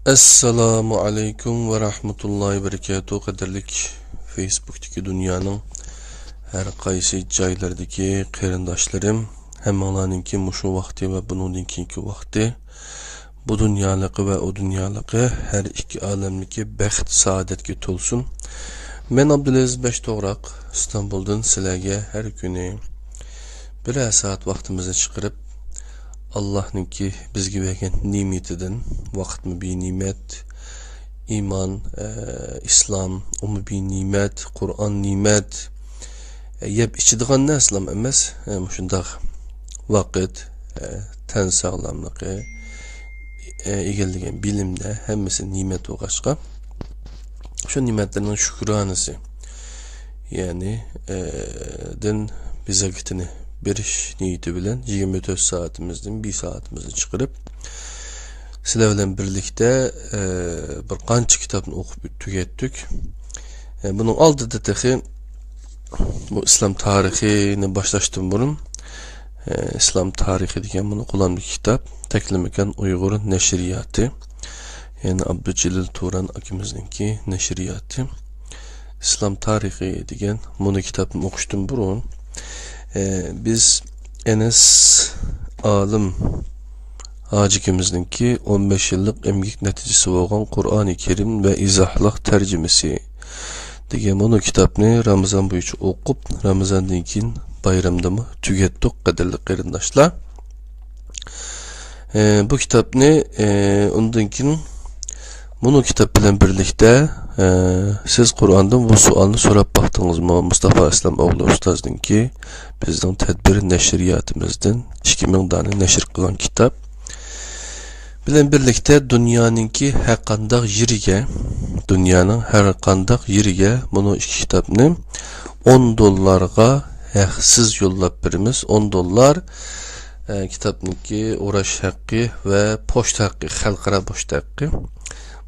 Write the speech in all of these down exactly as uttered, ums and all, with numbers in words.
ئەسسالامۇ ئەلەيكۇم ۋە رەھمەتۇللاھى ۋە بەرىكاتۇھ. قەدىرلىك فېيسبۇكتىكى دۇنيانىڭ ھەر قايسى جايلىرىدىكى قېرىنداشلىرىم، ھەممىڭلارنىڭكى مۇشۇ ۋاقتى ۋە بۇنىڭدىن كېيىنكى ۋاقتى، بۇ دۇنيالىقى ۋە ئۇ دۇنيالىقى، ھەر ئىككى ئالەملىكى بەخت سائادەتكە تولسۇن. مەن ئابدۇلئەزىز بەشتوغراق، ئىستانبۇلدىن سىلەرگە ھەر كۈنى بىرەر سائەت ۋاقتىمىزنى چىقىرىپ، ئاللاھنىڭكى بىزگە بەرگەن نېمىتىدىن، ۋاقىتمۇ بىر نېمەت، ئىمان، ئە، ئىسلام، ئۇمۇ بىر نېمەت، قۇرئان نېمەت، ئە، يەپ ئىچىدىغان نەرسىلەرمۇ ئەمەس، ئە، مۇشۇنداق ۋاقىت، ئە، تەن ساغلاملىقى، ئە، ئىگىلىگەن بىلىملەر ھەممىسى نېمەت بولغاچقا، شۇ نېمەتلەرنىڭ شۈكرانىسى، يەنى، ئە، دىن بېزەكىتىنى بېرىش نىيىتى بىلەن يىگىرمە تۆت سائىتىمىزدىن بىر سائىتىمىزنى چىقىرىپ، سىلەر بىلەن بىرلىكتە، ئە، بىر قانچە كىتابنى ئوقۇپ تۈگەتتۇق. ئە، بۇنىڭ ئالدىدا تېخى بۇ ئىسلام تارىخىنى باشلاشتىن بۇرۇن، ئە، ئىسلام تارىخى دېگەن بۇنى قولۇمدىكى كىتاب، تەكلىماكان ئۇيغۇر نەشرىياتى، يەنى ئابدۇجېلىل تۇران ئاكىمىزنىڭكى نەشرىياتى. ئىسلام تارىخى دېگەن مۇنۇ كىتابنى ئوقۇشتىن بۇرۇن، ئە، بىز ئەنەس ئالىم ھاجىكىمىزنىڭكى ئون بەش يىللىق ئەمگەك نەتىجىسى بولغان قۇرئانى كەرىم ۋە ئىزاھلىق تەرجىمىسى دېگەن مۇنۇ كىتابنى رامىزان بويىچە ئوقۇپ، رامىزاندىن كېيىن بايرامدىمۇ تۈگەتتۇق، قەدىرلىك قېرىنداشلار. ئە، بۇ كىتابنى، ئە، ئۇندىن كېيىن مۇنۇ كىتاب بىلەن بىرلىكتە، ئە، سىز قۇرئاندىن بۇ سوئالنى سوراپ باقتىڭىزمۇ؟ مۇستافا ئىسلام ئوغلى ئۇستازنىڭكى بىزنىڭ تەدبىر نەشرىياتىمىزدىن ئىككى مىڭ دانە نەشر قىلغان كىتاب بىلەن بىرلىكتە دۇنيانىڭكى ھەرقانداق يېرىگە، دۇنيانىڭ ھەرقانداق يېرىگە مۇنۇ ئىككى كىتابنى ئون دوللارغا ھەقسىز يوللاپ بېرىمىز. ئون دوللار، ئە، كىتابنىڭكى ئوراش ھەققى ۋە پوچتا ھەققى، خەلقئارا پوچتا ھەققى.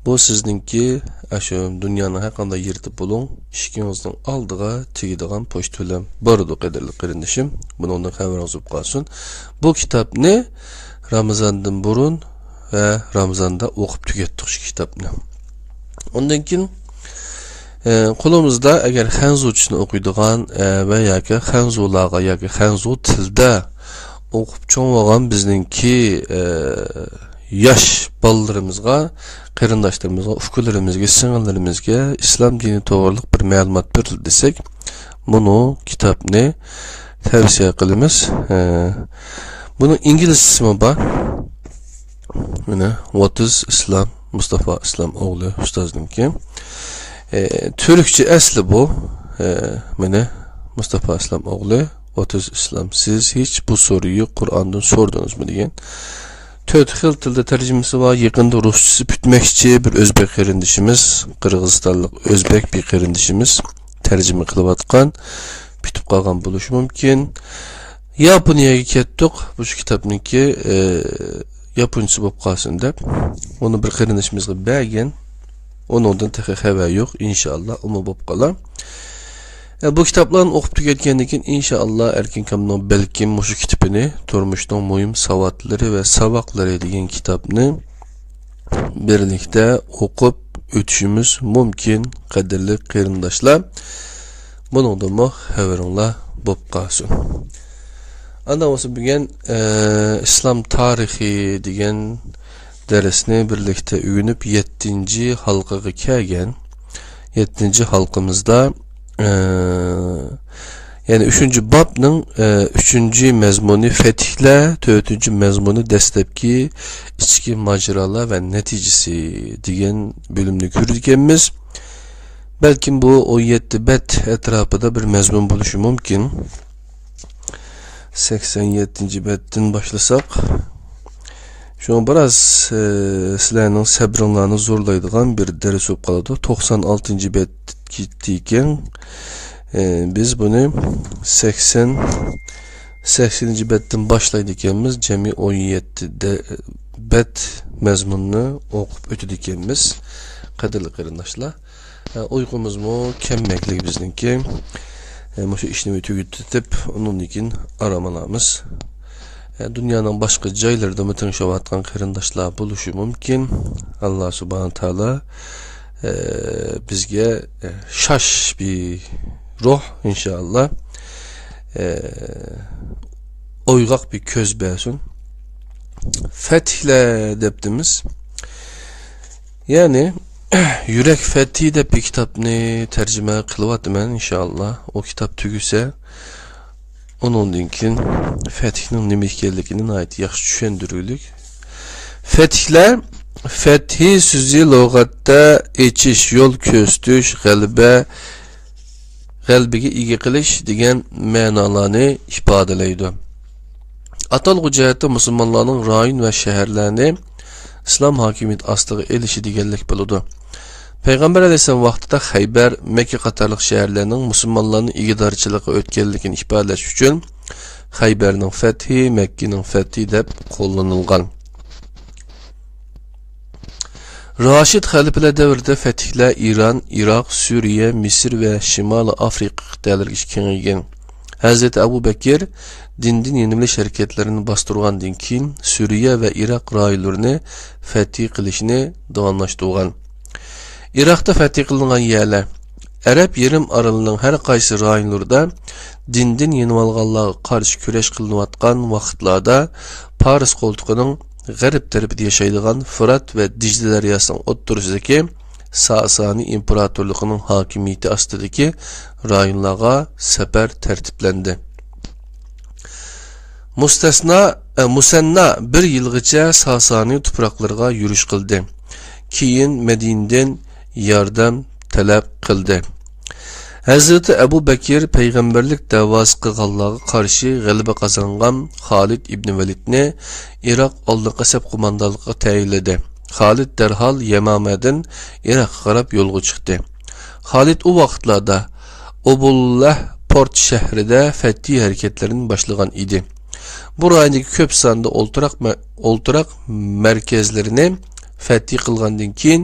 بۇ سىزنىڭكى، ئە، شۇ دۇنيانىڭ ھەرقانداق يېرىدە بولۇڭ، ئىشىكىڭىزنىڭ ئالدىغا تېگىدىغان پوچتا بىلەن بارىدۇ، قەدىرلىك قېرىندىشىم. بۇنىڭدىن خەۋىرىڭىز بولۇپ قالسۇن. بۇ كىتابنى رامىزاندىن بۇرۇن ۋە رامىزاندا ئوقۇپ تۈگەتتۇق شۇ كىتابنى. ئۇندىن كېيىن، ئە، قولىمىزدا ئەگەر خەنزۇچىسىنى ئوقۇيدىغان، ئە، ۋە ياكى خەنزۇلارغا ياكى خەنزۇ تىلدا ئوقۇپ چوڭ بولغان بىزنىڭكى، ئە، ياش بالىلىرىمىزغا، قېرىنداشلىرىمىزغا، ئۇكىلىرىمىزگە، سىڭىللىرىمىزگە ئىسلام دىنى توغرىلىق بىر مەلۇمات بېرىلدى دېسەك، مۇنۇ كىتابنى تەۋسىيە قىلىمىز. ئە، بۇنىڭ ئىنگلىزچىسىمۇ بار. مانا، What is Islam؟ مۇستافا ئىسلام ئوغلى ئۇستازنىڭكى. ئە، تۈركچە ئەسلى بۇ. ئە، مانا، مۇستافا ئىسلام ئوغلى، What is Islam؟ سىز ھېچ بۇ سورۇنى قۇرئاندىن سورىدىڭىزمۇ دېگەن. تۆت خىل تىلدا تەرجىمىسى بار. يېقىندا رۇسچىسى پۈتمەكچى، بىر ئۆزبەك قېرىندىشىمىز، قىرغىزىستانلىق ئۆزبەك بىر قېرىندىشىمىز تەرجىمە قىلىۋاتقان، پۈتۈپ قالغان بولۇشى مۇمكىن. ياپونىيەگە كەتتۇق، بۇ شۇ كىتابنىڭكى، ئە، ياپونچىسى بولۇپ قالسۇن دەپ، ئۇنى بىر قېرىندىشىمىزغا بەرگەن. ئۇنىڭدىن تېخى خەۋەر يوق، ئىنشائاللا، ئۇمۇ بولۇپ قالار. ئە، بۇ كىتابلارنى ئوقۇپ تۈگەتكەندىن كېيىن، ئىنشائاللا، ئەركىن ئاكامنىڭ بەلكىم مۇشۇ كىتابىنى تۇرمۇشنىڭ مۇھىم ساۋاتلىرى ۋە ساۋاقلىرى دېگەن كىتابنى بىرلىكتە ئوقۇپ ئۆتۈشىمىز مۇمكىن، قەدىرلىك قېرىنداشلار. بۇنىڭدىنمۇ خەۋىرىڭلار بولۇپ قالسۇن. ئاندىن بولسا بۈگۈن، ئە، ئىسلام تارىخى دېگەن دەرسنى بىرلىكتە ئۆگىنىپ، يەتتىنچى ھالقىغا كەلگەن. يەتتىنچى ھالقىمىزدا، ئە، يەنى ئۈچىنچى بابنىڭ، ئە، ئۈچىنچى مەزمۇنى فەتھلەر، تۆتىنچى مەزمۇنى دەسلەپكى ئىچكى ماجىرالار ۋە نەتىجىسى دېگەن بۆلۈمنى كۆرىدىكەنمىز. بەلكىم بۇ ئون يەتتە بەت ئەتراپىدا بىر مەزمۇن بولۇشى مۇمكىن. سەكسەن يەتتىنچى بەتتىن باشلىساق. شۇڭا بىراز، ئە، سىلەرنىڭ سەبرىڭلارنى زورلايدىغان بىر دەرس بولۇپ قالىدۇ. توقسان ئالتىنچى بەت كېتىدىكەن. ئە، بىز بۇنى سەكسەن، سەكسىنىنچى بەتتىن باشلايدىكەنمىز. جەمئىي ئون يەتتە دە-، بەت مەزمۇننى ئوقۇپ ئۆتىدىكەنمىز، قەدىرلىك قېرىنداشلار. ئە، ئۇيقۇمىزمۇ كەممەكلىك بىزنىڭكى. ئە، مۇشۇ ئىشنى تۈگىتىپ، ئۇنىڭدىن كېيىن ئارام ئالىمىز. ئە، دۇنيانىڭ باشقا جايلىرىدىمۇ تىڭشاۋاتقان قېرىنداشلار بولۇشى مۇمكىن. ئاللا سۇبھانە تائالا، ئە، بىزگە، ئە، شاش بىر روھ، ئىنشائاللا، ئە، ئويغاق بىر كۆز بەرسۇن. فەتھلەر دەپتىمىز. يەنى، يۈرەك فەتھى دەپ بىر كىتابنى تەرجىمە قىلىۋاتىمەن، ئىنشائاللا. ئۇ كىتاب تۈگىسە، ئۇنىڭدىن كېيىن فەتھنىڭ نېمە ئىكەنلىكىنى ناھايىتى ياخشى چۈشەندۈرگۈلۈك. فەتھلەر، فەتھى سۆزى لۇغەتتە ئېچىش، يول كۆرسىتىش، غەلىبە، غەلىبىگە ئىگە قىلىش دېگەن مەنالارنى ئىپادىلەيدۇ. ئاتالغۇ جەھەتتە مۇسۇلمانلارنىڭ رايون ۋە شەھەرلەرنى ئىسلام ھاكىمىيىتى ئاستىغا ئېلىشى دېگەنلىك بولىدۇ. پەيغەمبەر ئەلەيھىسسالام ۋاقتىدا خەيبەر، مەككە قاتارلىق شەھەرلەرنىڭ مۇسۇلمانلارنىڭ ئىگىدارچىلىقىغا ئۆتكەنلىكىنى ئىپادىلەش ئۈچۈن خەيبەرنىڭ فەتھى، مەككىنىڭ فەتھى دەپ قوللىنىلغان. راشىد خەلىپىلەر دەۋرىدە فەتھلەر ئىران، ئىراق، سۈرىيە، مىسىر ۋە شىمالىي ئافرىقا قىتئەلىرىگىچە كېڭەيگەن. ھەزرىتى ئەبۇ بەكىر دىندىن يېنىۋېلىش ھەرىكەتلىرىنى باستۇرغاندىن كېيىن، سۈرىيە ۋە ئىراق رايونلىرىنى فەتھى قىلىشنى داۋاملاشتۇرغان. ئىراقتا فەتھى قىلىنغان يەرلەر. ئەرەب يېرىم ئارىلىنىڭ ھەر قايسى رايونلىرىدا دىندىن يېنىۋالغانلارغا قارشى كۈرەش قىلىنىۋاتقان ۋاقىتلاردا، پارس قولتۇقىنىڭ غەرب تەرىپىدە ياشايدىغان، فۇرات ۋە دىجلە دەرياسىنىڭ ئوتتۇرىسىدىكى ساسانى ئىمپېراتورلۇقىنىڭ ھاكىمىيىتى ئاستىدىكى رايونلارغا سەپەر تەرتىپلەندى. مۇستەسنا، ئە، مۇسەننا بىر يىلغىچە ساسانى تۇپراقلىرىغا يۈرۈش قىلدى. كېيىن مەدىنىدىن ياردەم تەلەپ قىلدى. ھەزرىتى ئەبۇ بەكىر پەيغەمبەرلىك دەۋاسى قىلغانلارغا قارشى غەلىبە قازانغان خالىد ئىبنى ۋەلىدنى ئىراق ئالدىنقى سەپ قوماندانلىقىغا تەيىنلىدى. خالىد دەرھال يەمامەدىن ئىراققا قاراپ يولغا چىقتى. خالىد ئۇ ۋاقىتلاردا ئۇبۇللەھ پورت شەھىرىدە فەتھىي ھەرىكەتلىرىنى باشلىغان ئىدى. بۇ رايوندىكى كۆپ ساندا ئولتۇراق مە-، ئولتۇراق مەركەزلىرىنى فەتھىي قىلغاندىن كېيىن،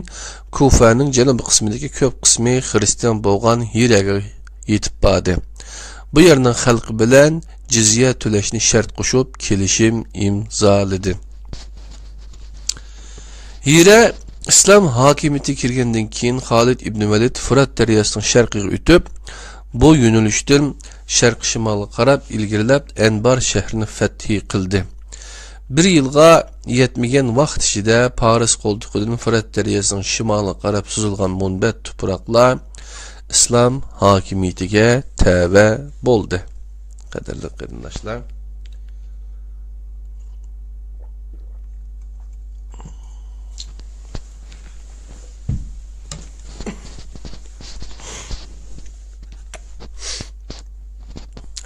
كۇفەنىڭ جەنۇبىي قىسمىدىكى كۆپ قىسمى خىرىستىيان بولغان ھىرەگە يېتىپ باردى. بۇ يەرنىڭ خەلقى بىلەن جىزيە تۆلەشنى شەرت قوشۇپ، كېلىشىم ئىمزالىدى. ھىرە ئىسلام ھاكىمىيىتىگە كىرگەندىن كېيىن، خالىد ئىبنى ۋەلىد فۇرات دەرياسىنىڭ شەرقىگە ئۆتۈپ، بۇ يۆنىلىشتىن شەرقىي شىمالغا قاراپ ئىلگىرىلەپ، ئەنبار شەھىرىنى فەتھى قىلدى. بىر يىلغا يەتمىگەن ۋاقىت ئىچىدە پارس قولتۇقىدىن فۇرات دەرياسىنىڭ شىمالىغا قاراپ سوزۇلغان مۇنبەت تۇپراقلار ئىسلام ھاكىمىيىتىگە تەۋە بولدى. قەدىرلىك قېرىنداشلار،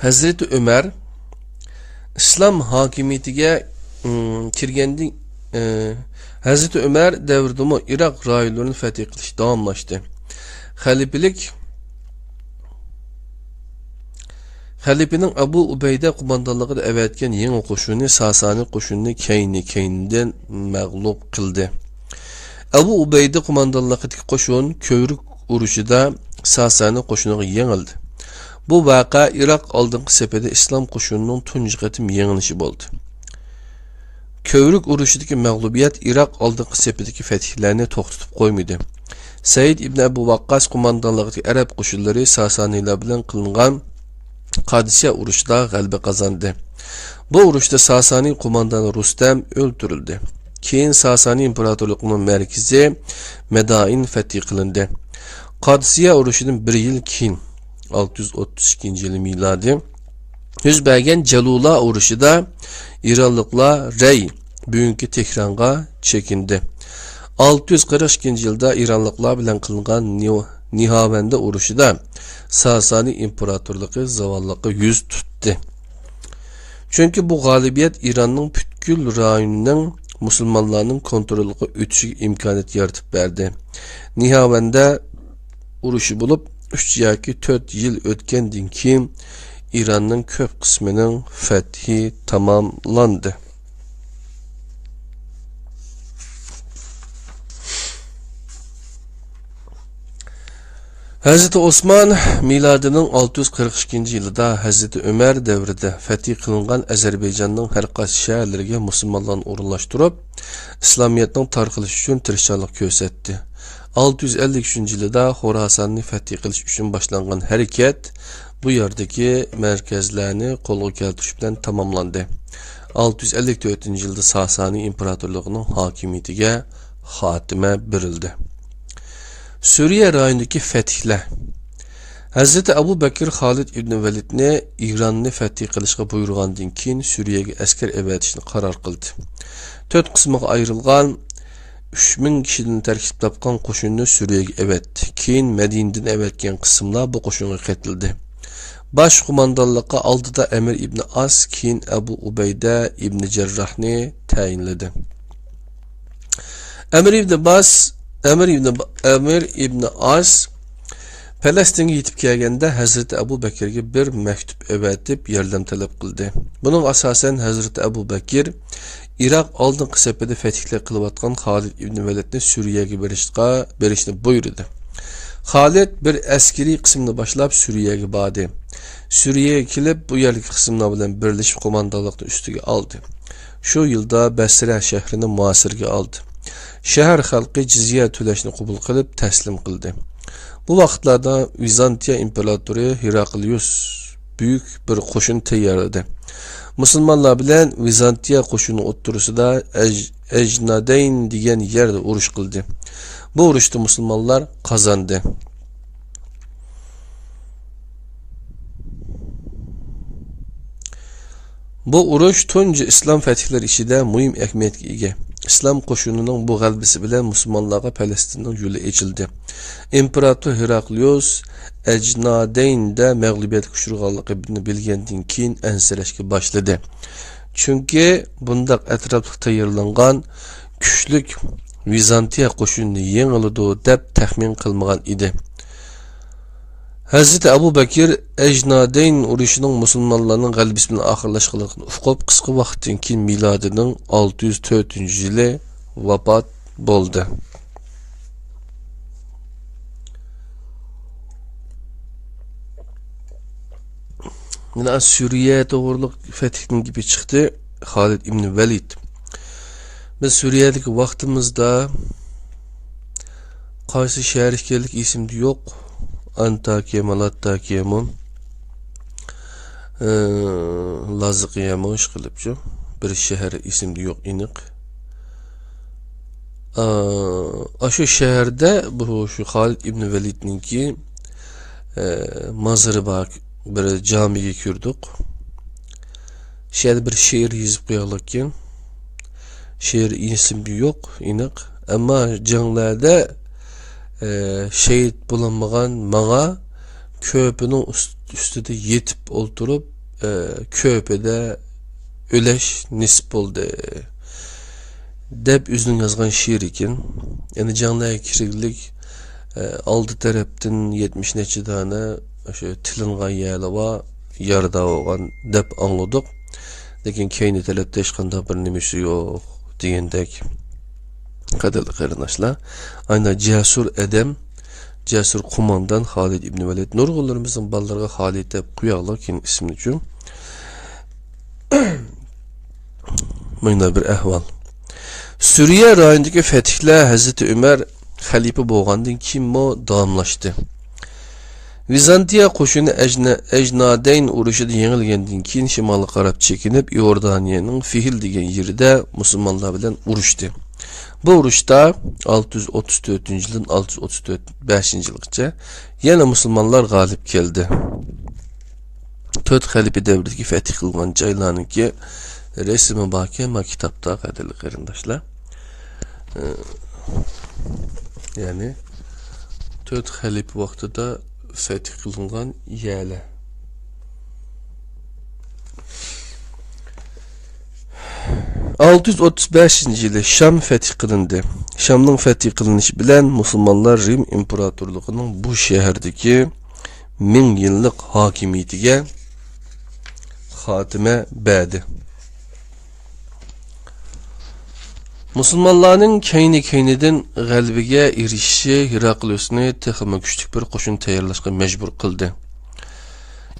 ھەزرىتى ئۆمەر ئىسلام ھاكىمىيىتىگە، ئىم، كىرگەندىن، ئى، ھەزرىتى ئۆمەر دەۋرىدىمۇ ئىراق رايونلىرىنى فەتھى قىلىش داۋاملاشتى. خەلىپىلىك، خەلىپىنىڭ ئەبۇ ئۇبەيدە قوماندانلىقىدا ئەۋەتكەن يېڭى قوشۇنى ساسانى قوشۇنىنى كەينى-كەينىدىن مەغلۇپ قىلدى. ئەبۇ ئۇبەيدە قوماندانلىقىدىكى قوشۇن كۆۋرۈك ئۇرۇشىدا ساسانى قوشۇنىغا يېڭىلدى. بۇ ۋەقە ئىراق ئالدىنقى سېپىدە ئىسلام قوشۇنىنىڭ تۇنجى قېتىم يېڭىلىشى بولدى. كۆۋرۈك ئۇرۇشىدىكى مەغلۇبىيەت ئىراق ئالدىنقى سېپىدىكى فەتھلەرنى توختىتىپ قويمىدى. سەئىد ئىبن ئەبۇ ۋەققاس قوماندانلىقىدىكى ئەرەب قوشۇنلىرى ساسانىيلار بىلەن قىلىنغان قادىسىيە ئۇرۇشىدا غەلىبە قازاندى. بۇ ئۇرۇشتا ساسانىي قوماندانى رۇستەم ئۆلتۈرۈلدى. كېيىن ساسانىي ئىمپېراتورلۇقىنىڭ مەركىزى مەدائىن فەتھى قىلىندى. قادىسىيە ئۇرۇشىدىن بىر يىل كېيىن، ئالتە يۈز ئوتتۇز ئىككىنچى يىلى مىلادىي، يۈز بەرگەن جەلۇلا ئۇرۇشىدا ئىرانلىقلار رەي، بۈگۈنكى تېھرانغا چېكىندى. ئالتە يۈز قىرىق ئىككىنچى يىلدا ئىرانلىقلار بىلەن قىلىنغان نىو-، نىھاۋەندە ئۇرۇشىدا ساسانى ئىمپېراتورلۇقى زاۋاللىققا يۈز تۇتتى. چۈنكى بۇ غالىبىيەت ئىراننىڭ پۈتكۈل رايونىنىڭ مۇسۇلمانلارنىڭ كونترولىغا ئۆتۈشىگە ئىمكانىيەت يارىتىپ بەردى. نىھاۋەندە ئۇرۇشى بولۇپ، ئۈچ ياكى تۆت يىل ئۆتكەندىن كېيىن، ئىراننىڭ كۆپ قىسمىنىڭ فەتھى تاماملاندى. ھەزرىتى ئوسمان مىلادىنىڭ ئالتە يۈز قىرىق ئىككىنچى يىلىدا ھەزرىتى ئۆمەر دەۋرىدە فەتھى قىلىنغان ئەزەربەيجاننىڭ ھەر قايسى شەھەرلىرىگە مۇسۇلمانلارنى ئورۇنلاشتۇرۇپ، ئىسلامىيەتنىڭ تارقىلىشى ئۈچۈن تىرىشچانلىق كۆرسەتتى. ئالتە يۈز ئەللىك ئۈچىنچى يىلىدا خوراساننى فەتھى قىلىش ئۈچۈن باشلانغان ھەرىكەت بۇ يەردىكى مەركەزلەرنى قولغا كەلتۈرۈش بىلەن تاماملاندى. ئالتە يۈز ئەللىك تۆتىنچى يىلدا ساسانىي ئىمپېراتورلۇقىنىڭ ھاكىمىيىتىگە خاتىمە بېرىلدى. سۈرىيە رايونىدىكى فەتھلەر. ھەزرىتى ئەبۇ بەكىر خالىد ئىبنى ۋەلىدنى ئىراننى فەتھى قىلىشقا بۇيرۇغاندىن كېيىن، سۈرىيەگە ئەسكەر ئەۋەتىشنى قارار قىلدى. تۆت قىسىمغا ئايرىلغان ئۈچ مىڭ كىشىدىن تەركىب تاپقان قوشۇننى سۈرىيەگە ئەۋەتتى. كېيىن مەدىنىدىن ئەۋەتكەن قىسىملار بۇ قوشۇنغا قېتىلدى. باش قوماندانلىققا ئالدىدا ئەمىر ئىبنى ئاس، كېيىن ئەبۇ ئۇبەيدە ئىبنى جەرراھنى تەيىنلىدى. ئەمىر ئىبنى باس، ئەمىر ئىبنى، ئەمىر ئىبنى ئاس پەلەستىنگە يېتىپ كەلگەندە، ھەزرىتى ئەبۇ بەكىرگە بىر مەكتۇپ ئەۋەتىپ، ياردەم تەلەپ قىلدى. بۇنىڭغا ئاساسەن، ھەزرىتى ئەبۇ بەكىر ئىراق ئالدىنقى سېپىدە فەتھلەر قىلىۋاتقان خالىد ئىبنى ۋەلىدنى سۈرىيەگە بېرىشقا، بېرىشنى بۇيرۇدى. خالىد بىر ئەسكىرىي قىسىمنى باشلاپ سۈرىيەگە باردى. سۈرىيەگە كېلىپ، بۇ يەردىكى قىسىملار بىلەن بىرلىشىپ قوماندانلىقنى ئۈستىگە ئالدى. شۇ يىلدا بەسرە شەھىرىنى مۇھاسىرىگە ئالدى. شەھەر خەلقى جىزيە تۆلەشنى قوبۇل قىلىپ تەسلىم قىلدى. بۇ ۋاقىتلاردا ۋىزانتىيە ئىمپېراتورى ھېراقلىيۇس بۈيۈك بىر قوشۇن تەييارلىدى. مۇسۇلمانلار بىلەن ۋىزانتىيە قوشۇنى ئوتتۇرىسىدا ئەج-، ئەجنادەين دېگەن يەردە ئۇرۇش قىلدى. بۇ ئۇرۇشتا مۇسۇلمانلار قازاندى. بۇ ئۇرۇش تۇنجى ئىسلام فەتھلىرى ئىچىدە مۇھىم ئەھمىيەتكە ئىگە. ئىسلام قوشۇنىنىڭ بۇ غەلىبىسى بىلەن مۇسۇلمانلارغا پەلەستىننىڭ يولى ئېچىلدى. ئىمپېراتور ھېراقلىيۇس ئەجنادەيندە مەغلۇبىيەتكە ئۇچرىغانلىقىنى بىلگەندىن كېيىن ئەنسىرەشكە باشلىدى. چۈنكى بۇنداق ئەتراپلىق تەييارلانغان كۈچلۈك ۋىزانتىيە قوشۇنىنى يېڭىلىدۇ دەپ تەخمىن قىلمىغان ئىدى. ھەزرىتى ئەبۇ بەكىر ئەجنادەين ئۇرۇشىنىڭ مۇسۇلمانلارنىڭ غەلىبىسى بىلەن ئاخىرلاشقانلىقىنى ئۇقۇپ، قىسقا ۋاقىتتىن كېيىن، مىلادىنىڭ ئالتە يۈز تۆتىنچى يىلى ۋاپات بولدى. مانا سۈرىيە توغرۇلۇق فەتھنىڭ گېپى چىقتى. خالىد ئىبن ۋەلىد. بىز سۈرىيەدىكى ۋاقتىمىزدا قايسى شەھەر ئىكەنلىكى ئېسىمدە يوق. ئانتاكىيەمۇ، لاتتاكىيەمۇ، ئى، لازقىيەمۇ، ئىشقىلىپچۇ. بىر شەھەر ئېسىمدە يوق ئېنىق. ئا، ئاشۇ شەھەردە بۇ شۇ خالىد ئىبن ۋەلىدنىڭكى، ئە، مازىرى بار بىر جامىگە كىردۇق. شۇ يەردە بىر شېئىر يېزىپ قويغانلىكىن، شېئىر ئېسىمدە يوق ئېنىق. ئەمما جەڭلەردە، ئە، شېھىت بولالمىغان ماڭا كۆپىنىڭ ئۈست-، ئۈستىدە يېتىپ ئولتۇرۇپ، ئە، كۆپىدە ئۆلەش نېسىپ بولدى، دەپ ئۆزىنىڭ يازغان شېئىرى ئىكەن. يەنى جەڭلەرگە كىرگۈلۈك، ئە، ئالدى تەرەپتىن يەتمىش نەچچە دانە ئاشۇ تىلىنغان يەرلەر بار، يارىدار بولغان دەپ ئاڭلىدۇق. لېكىن كەينى تەرەپتە ھېچقانداق بىر نېمىسى يوق دېگەندەك. قەدىرلىك قېرىنداشلار، ئاينا جەسۇر ئادەم، جەسۇر قوماندان خالىد ئىبن ۋەلىد. نۇرغۇنلىرىمىزنىڭ بالىلىرىغا خالىد دەپ قوياغلار كېيىن ئىسمىنى ئۈچۈن. مۇنداق بىر ئەھۋال. سۈرىيە رايونىدىكى فەتھلەر ھەزرىتى ئۆمەر خەلىپە بولغاندىن كېيىنمۇ داۋاملاشتى. ۋىزانتىيە قوشۇنى ئەجنە-، ئەجنادەين ئۇرۇشىدا يېڭىلگەندىن كېيىن شىمالغا قاراپ چېكىنىپ، ئىئوردانىيەنىڭ فىھل دېگەن يېرىدە مۇسۇلمانلار بىلەن ئۇرۇشتى. بۇ ئۇرۇشتا ئالتە يۈز ئوتتۇز تۆتىنچى يىلدىن ئالتە يۈز ئوتتۇز تۆت، بەشىنچى يىلغىچە يەنە مۇسۇلمانلار غالىب كەلدى. تۆت خەلىپە دەۋرىدىكى فەتھى قىلغان جايلارنىڭكى رەسىمى باركەن، ما كىتابتا، قەدىرلىك قېرىنداشلار. ئى، يەنى تۆت خەلىپە ۋاقتىدا فەتھى قىلىنغان يەرلەر. ئالتە يۈز ئوتتۇز بەشىنچى يىلى شام فەتھى قىلىندى. شامنىڭ فەتھى قىلىنىشى بىلەن مۇسۇلمانلار رىم ئىمپېراتورلۇقىنىڭ بۇ شەھەردىكى مىڭ يىللىق ھاكىمىيىتىگە خاتىمە بەردى. مۇسۇلمانلارنىڭ كەينى-كەينىدىن غەلىبىگە ئېرىشىشى ھېراقلىيۇسنى تېخىمۇ كۈچلۈك بىر قوشۇن تەييارلاشقا مەجبۇر قىلدى.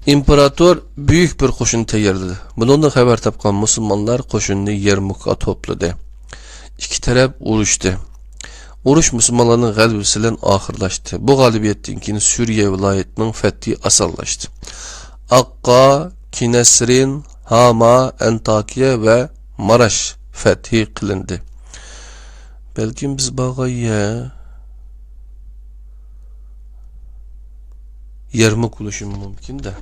ئىمپېراتور بۈيۈك بىر قوشۇن تەييارلىدى. بۇنىڭدىن خەۋەر تاپقان مۇسۇلمانلار قوشۇننى يەرمۇكقا توپلىدى. ئىككى تەرەپ ئۇرۇشتى. ئۇرۇش مۇسۇلمانلارنىڭ غەلىبىسى بىلەن ئاخىرلاشتى. بۇ غالىبىيەتتىن كېيىن سۈرىيە ۋىلايىتىنىڭ فەتھى ئاسانلاشتى. ئاققا، كىنەسرىن، ھاما، ئەنتاكىيە ۋە ماراش فەتھى قىلىندى. بەلكىم بىز بارغان يەر يەرمۇك بولۇشى مۇمكىن-دە.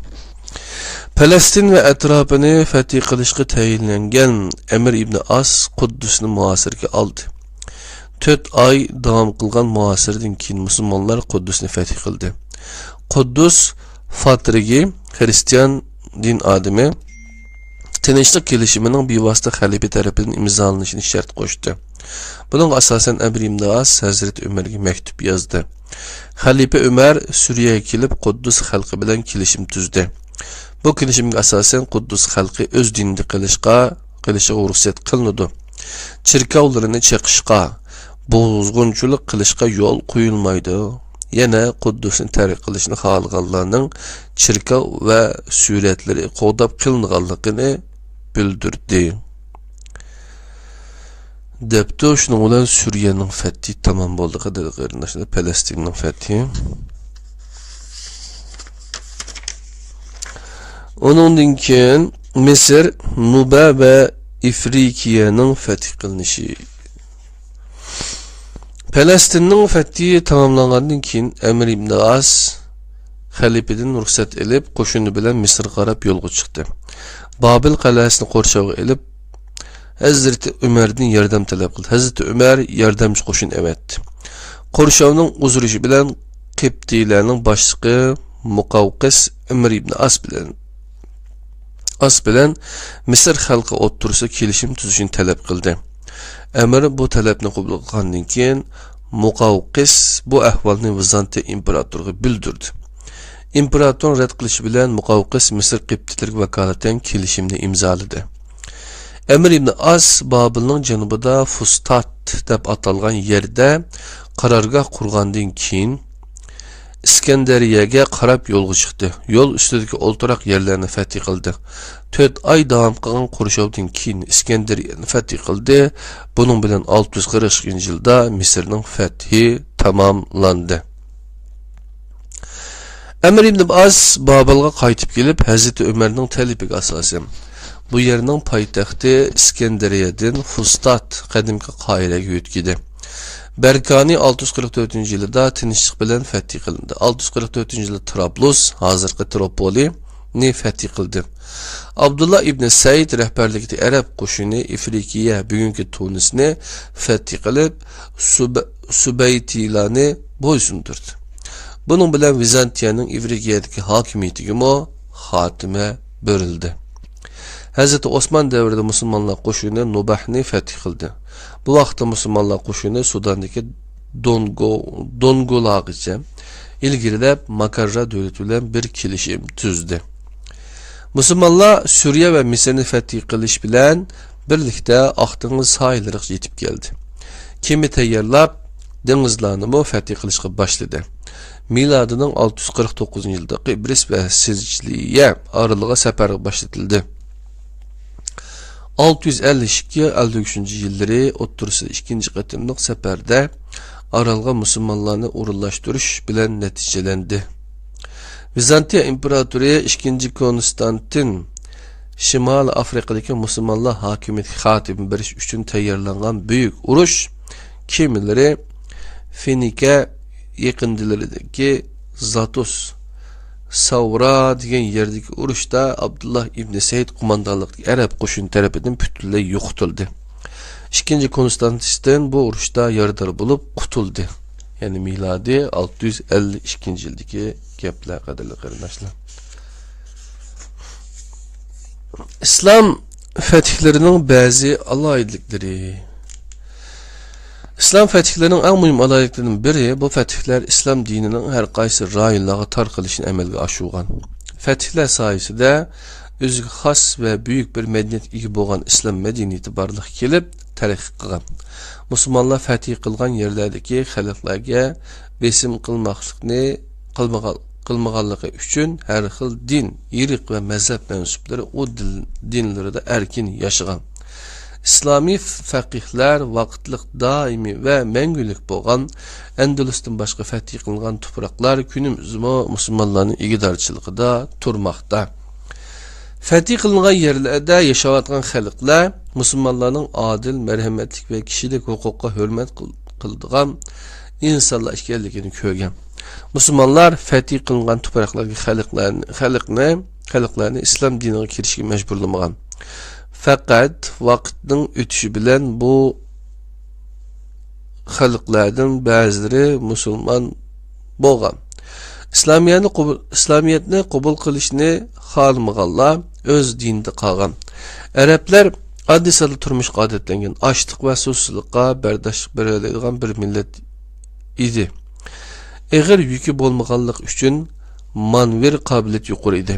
پەلەستىن ۋە ئەتراپىنى فەتھى قىلىشقا تەيىنلەنگەن ئەمىر ئىبنى ئاس قۇددۇسنى مۇھاسىرىگە ئالدى. تۆت ئاي داۋام قىلغان مۇھاسىرىدىن كېيىن مۇسۇلمانلار قۇددۇسنى فەتھى قىلدى. قۇددۇس پاتىرىگى، خىرىستىيان دىن ئادىمى، تىنچلىق كېلىشىمىنىڭ بىۋاسىتە خەلىپە تەرىپىدىن ئىمزالىنىشىنى شەرت قوشتى. بۇنىڭغا ئاساسەن، ئەمىر ئىبن ئاس ھەزرىتى ئۆمەرگە مەكتۇپ يازدى. خەلىپە ئۆمەر سۈرىيەگە كېلىپ، قۇددۇس خەلقى بىلەن كېلىشىم تۈزدى. بۇ كېلىشىمگە ئاساسەن، قۇددۇس خەلقى ئۆز دىنىدا قېلىشقا، قېلىشىغا رۇخسەت قىلىنىدۇ. چېركاۋلىرىنى چېقىشقا، بۇزغۇنچىلىق قىلىشقا يول قويۇلمايدۇ. يەنە قۇددۇسنى تەرك قىلىشنى خالىغانلارنىڭ چېركاۋ ۋە سۈرەتلىرى قوغداپ قېلىنغانلىقىنى بىلدۈردى. دەپتۇ. شۇنىڭ بىلەن سۈرىيەنىڭ فەتھى تامام بولدى، قەدىرلىك قېرىنداشلار، پەلەستىننىڭ فەتھى. ئۇنىڭدىن كېيىن مىسىر، نۇبە ۋە ئىفرىقىيەنىڭ فەتھى قىلىنىشى. پەلەستىننىڭ فەتھى تاماملانغاندىن كېيىن، ئەمىر ئىبن ئاس خەلىپىدىن رۇخسەت ئېلىپ، قوشۇنى بىلەن مىسىرغا قاراپ يولغا چىقتى. بابىل قەلئەسىنى قورشاۋغا ئېلىپ، ھەزرىتى ئۆمەردىن ياردەم تەلەپ قىلدى. ھەزرىتى ئۆمەر ياردەمچى قوشۇن ئەۋەتتى. قورشاۋنىڭ ئۇزىرىشى بىلەن قىپتىيلەرنىڭ باشلىقى مۇقاۋقىس ئەمىر ئىبن ئاس بىلەن، ئاس بىلەن مىسىر خەلقى ئوتتۇرىسىدا كېلىشىم تۈزۈشنى تەلەپ قىلدى. ئەمىر بۇ تەلەپنى قوبۇل قىلغاندىن كېيىن، مۇقاۋقىس بۇ ئەھۋالنى ۋىزانتىيە ئىمپېراتورىغا بىلدۈردى. ئىمپېراتورنىڭ رەت قىلىشى بىلەن مۇقاۋقىس مىسىر قىپتىلىرىگە ۋاكالىتەن كېلىشىمنى ئىمزالىدى. ئەمىر ئىبن ئاس بابىلنىڭ جەنۇبىدا فۇستات دەپ ئاتالغان يەردە قارارگاھ قۇرغاندىن كېيىن، ئىسكەندەرىيەگە قاراپ يولغا چىقتى. يول ئۈستىدىكى ئولتۇراق يەرلەرنى فەتھى قىلدى. تۆت ئاي داۋام قىلغان قورشاۋدىن كېيىن ئىسكەندەرىيەنى فەتھى قىلدى. بۇنىڭ بىلەن ئالتە يۈز قىرىق ئىككىنچى يىلدا مىسىرنىڭ فەتھى تاماملاندى. ئەمىر ئىبن ئاس بابىلغا قايتىپ كېلىپ، ھەزرىتى ئۆمەرنىڭ تەلىپىگە ئاساسەن، بۇ يەرنىڭ پايتەختى ئىسكەندەرىيەدىن فۇستات، قەدىمكى قاھىرەگە يۆتكىدى. بەركانى ئالتە يۈز قىرىق تۆتىنچى يىلىدا تىنچلىق بىلەن فەتھى قىلىندى. ئالتە يۈز قىرىق تۆتىنچى يىلى ترابلۇس، ھازىرقى تروپولىنى فەتھى قىلدى. ئابدۇللا ئىبنى سەئىد رەھبەرلىكىدىكى ئەرەب قوشۇنى ئىفرىقىيە، بۈگۈنكى تۇنىسنى فەتھى قىلىپ، سۇب-، سۇبەيتىلانى بويسۇندۇردى. بۇنىڭ بىلەن ۋىزانتىيەنىڭ ئىفرىقىيەدىكى ھاكىمىيىتىگىمۇ خاتىمە بېرىلدى. ھەزرىتى ئوسمان دەۋرىدە مۇسۇلمانلار قوشۇنى نۇبەھنى فەتھى قىلدى. بۇ ۋاقىتتا مۇسۇلمانلار قوشۇنى سۇداندىكى دونگو-، دونگولاغىچە ئىلگىرىلەپ، ماكاررا دۆلىتى بىلەن بىر كېلىشىم تۈزدى. مۇسۇلمانلار سۈرىيە ۋە مىسىرنى فەتھى قىلىش بىلەن بىرلىكتە ئاق دېڭىز ساھىللىرىغىچە يېتىپ كەلدى. كېمە تەييارلاپ، دېڭىزلارنىمۇ فەتھى قىلىشقا باشلىدى. مىلادىنىڭ ئالتە يۈز قىرىق توققۇزىنچى يىلىدا قىبرىس ۋە سىجىلىيە ئارىلىغا سەپەر باشلىتىلدى. ئالتە يۈز ئەللىك ئىككى، ئەللىك ئۈچىنچى يىللىرى ئوتتۇرىسىدا ئىككىنچى قېتىملىق سەپەردە ئارالغا مۇسۇلمانلارنى ئورۇنلاشتۇرۇش بىلەن نەتىجىلەندى. ۋىزانتىيە ئىمپېراتورى ئىككىنچى كونستانتىن شىمالىي ئافرىقىدىكى مۇسۇلمانلار ھاكىمىيىتىگە خاتىمە بېرىش ئۈچۈن تەييارلانغان بۈيۈك ئۇرۇش كېمىلىرى فىنىكە يېقىنلىرىدىكى زاتۇس ساۋرا دېگەن يەردىكى ئۇرۇشتا ئابدۇللا ئىبنى سەئىد قوماندانلىقىدىكى ئەرەب قوشۇنى تەرىپىدىن پۈتۈنلەي يوقىتىلدى. ئىككىنچى كونستانتىستىن بۇ ئۇرۇشتا يارىدار بولۇپ قۇتۇلدى. يەنى مىلادىي ئالتە يۈز ئەللىك ئىككىنچى يىلدىكى گەپلەر، قەدىرلىك قېرىنداشلار. ئىسلام فەتھلىرىنىڭ بەزى ئالاھىدىلىكلىرى. ئىسلام فەتھلىرىنىڭ ئەڭ مۇھىم ئالاھىدىلىكلىرىنىڭ بىرى، بۇ فەتھلەر ئىسلام دىنىنىڭ ھەر قايسى رايونلارغا تارقىلىشىنى ئەمەلگە ئاشۇرغان. فەتھلەر سايىسىدە ئۆزىگە خاس ۋە بۈيۈك بىر مەدەنىيەتكە ئىگە بولغان ئىسلام مەدەنىيىتى بارلىققا كېلىپ تەرەققىي قىلغان. مۇسۇلمانلار فەتھى قىلغان يەرلەردىكى خەلقلەرگە بېسىم قىلماقلىقنى، قىلمىغان-، قىلمىغانلىقى ئۈچۈن ھەر خىل دىن، ئىرق ۋە مەزھەپ مەنسۇپلىرى ئۇ دىل-، دىنلىرىدا ئەركىن ياشىغان. ئىسلامىي فەقىھلەر ۋاقىتلىق، دائىمىي ۋە مەڭگۈلۈك بولغان ئەندەلۇستىن باشقا فەتھى قىلىنغان تۇپراقلار كۈنىمىزدىمۇ مۇسۇلمانلارنىڭ ئىگىدارچىلىقىدا تۇرماقتا. فەتھى قىلىنغان يەرلەردە ياشاۋاتقان خەلقلەر مۇسۇلمانلارنىڭ ئادىل، مەرھەمەتلىك ۋە كىشىلىك ھوقۇققا ھۆرمەت قىل-، قىلىدىغان ئىنسانلار ئىكەنلىكىنى كۆرگەن. مۇسۇلمانلار فەتھى قىلىنغان تۇپراقلاردىكى خەلقلەرنى، خەلقنى، خەلقلەرنى ئىسلام دىنىغا كىرىشكە مەجبۇرلىمىغان. پەقەت ۋاقىتنىڭ ئۆتۈشى بىلەن بۇ خەلقلەردىن بەزىلىرى مۇسۇلمان بولغان. ئىسلامىيەنى قوبۇل، ئىسلامىيەتنى قوبۇل قىلىشنى خالىمىغانلار ئۆز دىنىدا قالغان. ئەرەبلەر ئاددىي ساددا تۇرمۇشقا ئادەتلەنگەن، ئاچلىق ۋە سۇسىزلىققا بەرداشلىق بېرەلەيدىغان بىر مىللەت ئىدى. ئېغىر يۈكى بولمىغانلىقى ئۈچۈن مانېۋىر قابىلىيىتى يۇقىرى ئىدى.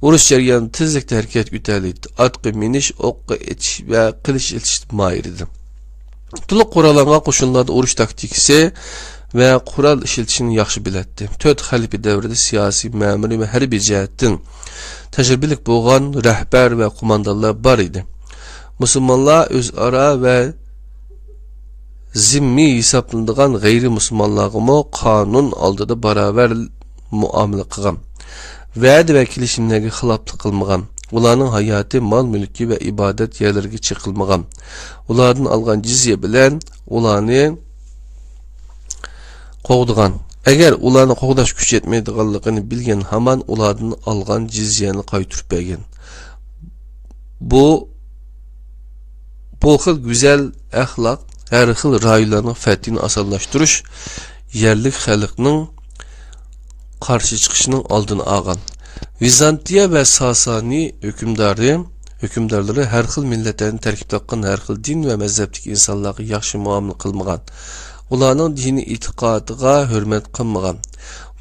ئۇرۇش جەريانىدا تېزلىكتە ھەرىكەتكە ئۆتەلەيتتى. ئاتقا مىنىش، ئوققا ئېتىش ۋە قىلىچ ئېتىشتا ماھىر ئىدى. تولۇق قوراللانغان قوشۇنلاردا ئۇرۇش تاكتىكىسى ۋە قورال ئىشلىتىشنى ياخشى بىلەتتى. تۆت خەلىپە دەۋرىدە سىياسىي، مەمۇرىي ۋە ھەربىي جەھەتتىن تەجرىبىلىك بولغان رەھبەر ۋە قوماندانلار بار ئىدى. مۇسۇلمانلار ئۆزئارا ۋە زىممىي ھېسابلىنىدىغان غەيرىي مۇسۇلمانلارغىمۇ قانۇن ئالدىدا باراۋەر مۇئامىلە قىلغان. ۋەدە ۋە كېلىشىملەرگە خىلاپلىق قىلمىغان. ئۇلارنىڭ ھاياتى، مال-مۈلكى ۋە ئىبادەت يەرلىرىگە چېقىلمىغان. ئۇلاردىن ئالغان جىزيە بىلەن ئۇلارنى قوغدىغان. ئەگەر ئۇلارنى قوغداش كۈچى يەتمەيدىغانلىقىنى بىلگەن ھامان ئۇلاردىن ئالغان جىزيەنى قايتۇرۇپ بەرگەن. بۇ، بۇ خىل گۈزەل ئەخلاق ھەر خىل رايونلارنىڭ فەتھىنى ئاسانلاشتۇرۇش، يەرلىك خەلقنىڭ قارشى چىقىشىنىڭ ئالدىنى ئالغان. ۋىزانتىيە ۋە ساسانىي ھۆكۈمدارى، ھۆكۈمدارلىرى ھەر خىل مىللەتلەردىن تەركىب تاپقان ھەر خىل دىن ۋە مەزھەپتىكى ئىنسانلارغا ياخشى مۇئامىلە قىلمىغان. ئۇلارنىڭ دىنىي ئېتىقادىغا ھۆرمەت قىلمىغان.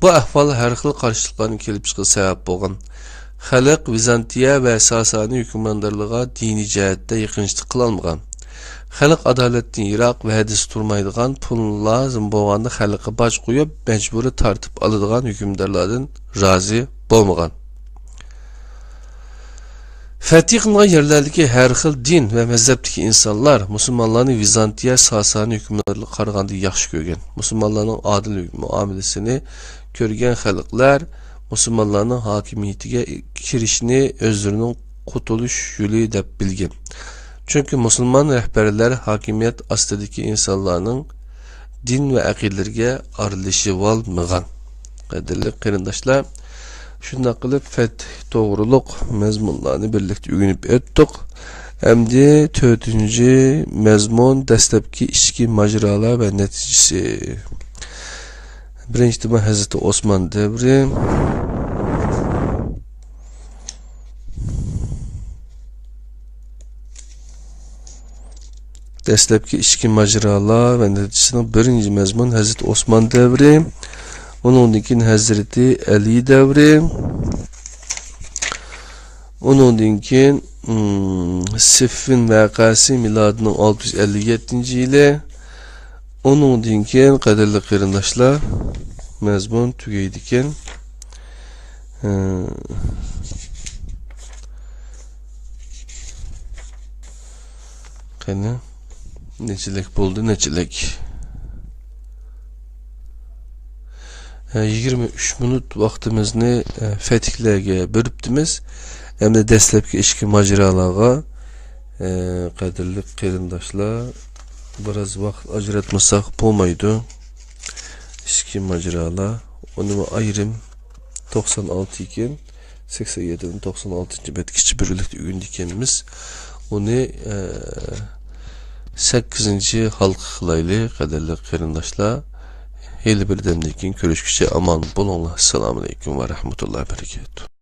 بۇ ئەھۋال ھەر خىل قارشىلىقلارنىڭ كېلىپ چىقىشىغا سەۋەب بولغان. خەلق ۋىزانتىيە ۋە ساسانىي ھۆكۈمدارلىرىغا دىنىي جەھەتتە يېقىنچىلىق قىلالمىغان. خەلق ئادالەتتىن يىراق، ۋەدىسى تۇرمايدىغان، پۇل لازىم بولغاندا خەلققە باج قويۇپ، مەجبۇرىي تارتىپ ئالىدىغان ھۆكۈمدارلاردىن رازى بولمىغان. فەتھى قىلىنغان يەرلەردىكى ھەر خىل دىن ۋە مەزھەپتىكى ئىنسانلار مۇسۇلمانلارنى ۋىزانتىيە، ساسانىي ھۆكۈمدارلىقىغا قارىغاندا ياخشى كۆرگەن. مۇسۇلمانلارنىڭ ئادىل مۇئامىلىسىنى كۆرگەن خەلقلەر مۇسۇلمانلارنىڭ ھاكىمىيىتىگە كىرىشىنى ئۆزلىرىنىڭ قۇتۇلۇش يولى دەپ بىلگەن. چۈنكى مۇسۇلمان رەھبەرلەر ھاكىمىيەت ئاستىدىكى ئىنسانلارنىڭ دىن ۋە ئەقىدىلىرىگە ئارىلىشىۋالمىغان. قەدىرلىك قېرىنداشلار، شۇنداق قىلىپ فەتھ توغرۇلۇق مەزمۇنلارنى بىرلىكتە ئۆگىنىپ ئۆتتۇق. ئەمدى تۆتىنچى مەزمۇن، دەسلەپكى ئىچكى ماجىرالار ۋە نەتىجىسى. بىرىنچى تېما ھەزرىتى ئوسمان دەۋرى. دەسلەپكى ئىچكى ماجىرالار ۋە نەتىجىسىنىڭ بىرىنچى مەزمۇن ھەزرىتى ئوسمان دەۋرى، ئۇنىڭدىن كېيىن ھەزرىتى ئەلى دەۋرى، ئۇنىڭدىن كېيىن، ئىم، سىففىن ۋەقەسى مىلادىنىڭ ئالتە يۈز ئەللىك يەتتىنچى يىلى، ئۇنىڭدىن كېيىن، قەدىرلىك قېرىنداشلار، مەزمۇن تۈگەيدىكەن. ھە. قېنى، نەچچىلىك بولدى، نەچچىلىك؟ ھە، يىگىرمە ئۈچ مىنۇت ۋاقتىمىزنى، ھە، فەتھلەرگە بۆلۈپتىمىز. ئەمدى دەسلەپكى ئىچكى ماجىرالارغا، ھە، قەدىرلىك قېرىنداشلار، بىراز ۋاقىت ئاجراتمىساق بولمايدۇ. ئىچكى ماجىرالار، ئۇنىمۇ ئايرىم توقسان ئالتە ئىكەن، سەكسەن يەتتىدىن توقسان ئالتىنچى بەتكىچە بىرلىكتە ئۆگىنىدىكەنمىز. ئۇنى، ئە، سەككىزىنچى ھالقا قىلايلى، قەدىرلىك قېرىنداشلار. ھېلى بىردەمدىن كېيىن كۆرۈشكىچە ئامان بولۇڭلار. ئەسسالامۇئەلەيكۇم ۋە رەھمەتۇللاھى ۋە بەرىكاتۇھ.